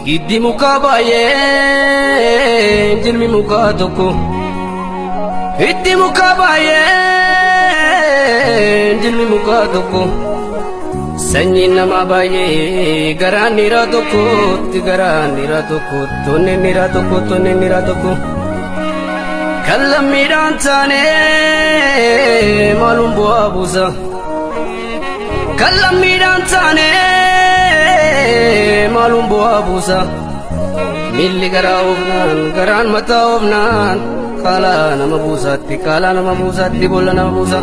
Hiddi mukaa baay'ee jilmi mukaa tokko. Hiddi mukaa baay'ee jilmi mukaa tokko. Sanyiin namaa baay'ee garaan dhiiraa tokkotti garaan dhiiraa tokkotti onneen dhiiraa tokkotti onneen dhiiraa tokko. Kan lammiidhaan taane maaluun bu'aa buusa. Kan lammiidhaan taane maaluun bu'aa buusa. Miilli garaa oofnaan garaan mataa oofnaan kaalaa nama buusaatti kaalaa nama buusaatti boolla nama buusa.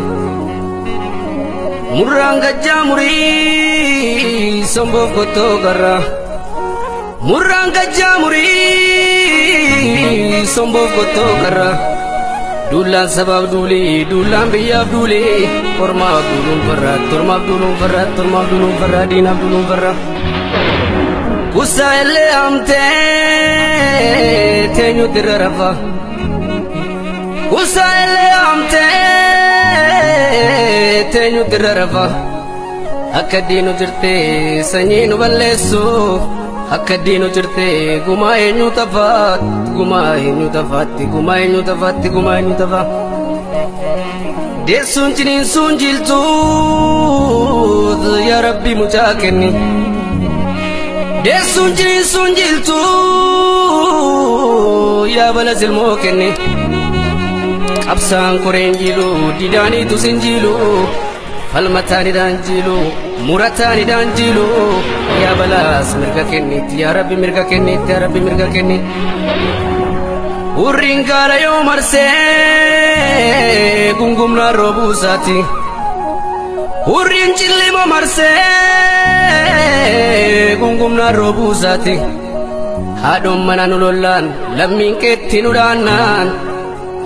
Murraan gajjaa murii somboof qottoo garraa. Murraan gajjaa murii somboof qottoo garraa. Duulaan sabaaf duulee duulaan biyyaaf duulee ormaaf duuluun farraa tormaaf duuluun farraa tormaaf duuluun farraa diinaaf duuluun farraa. Kusaa illee haamtee teenyuutti irra rafa. Kusaa illee haamtee teenyuutti irra rafa. Akka diinu jirtee sanyii nu balleessuuf akka diinu jirtee gumaa eenyu tafaatti gumaa eenyu tafaatti gumaa eenyu tafaatti gumaa eenyu tafa. Deessuun ciniinsuun jiltuut yaa Rabbi mucaa kenni. Deessuun ciniinsuun jiltuu yaa bala silmoo kenni. Qabsaan koreen jilu didaaniitu sin jilu falmataanidhaan jilu murataanidhaan jilu yaa balaas mirga kennitti yaa Rabbi mirga kennitti yaa Rabbi mirga kennitti. Hurriin gaara yoo marsee gungumnaan roobuusaati. Hurriin cillima marsee gungumnaan roobuusaati. Haadhoon mana nu lollaan lammiin keetti nu dhaannaan.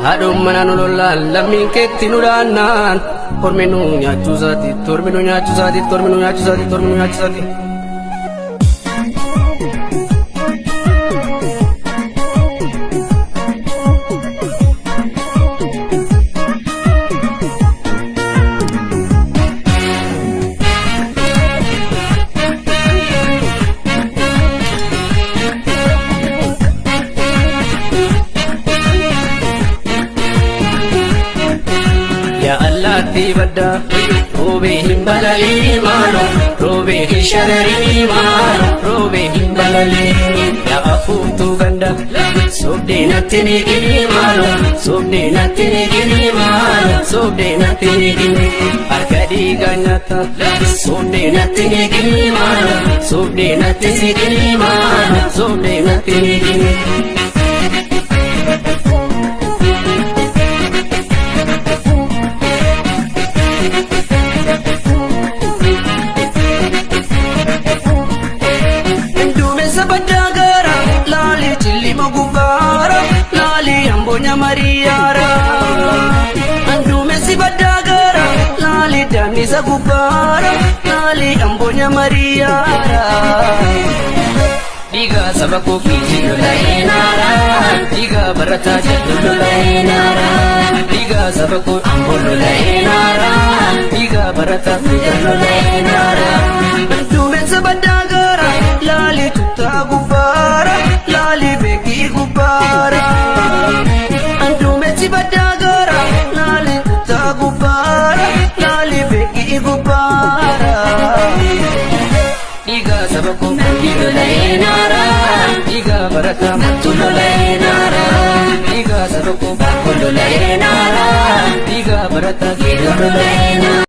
Haadhoon mana nu lollaan lammiin keetti nu dhaannaan. Tormi nu nyaachuusaati tormi nu nyaachuusaati tormi nu nyaachuusaati tormi nu nyaachuusaati. Yaa allaattii baddaa roobee hin balalii maaloo roobee hin shararii maaloo roobee hin balalii yaa afuuftuu ganda sobdee natti ni gini maaloo sobdee natti ni gini maaloo sobdee natti ni gini harka dhiigaa nyaata sobdee natti ni gini maaloo sobdee natti si gini maaloo sobdee natti ni gini. Duumessa baddaa gaara laalii cillima gubbaara laalii ambonya mariyaara. Duumessi baddaa gaara laalii daannisa gubbaara laalii ambonya mariyaara. Dhiigaa saba koo kiitii lola'ee naara dhiigaa barataa jedhu lola'ee naara dhiigaa saba koo amboo lola'ee naara dhiigaa barataa fiigaa lola'ee naara. Duumessa baddaa gaara laalii tuttaa gubbaara laalii beekii gubbaara. Duumessi baddaa gaara laalii tuttaa gubbaara laalii beekii gubbaara. Dhiigaa saba koo lola'ee naara dhiigaa barataa mattu lola'ee naara dhiigaa saba koo baakoo lola'ee naara dhiigaa barataa geedoo lola'ee naara.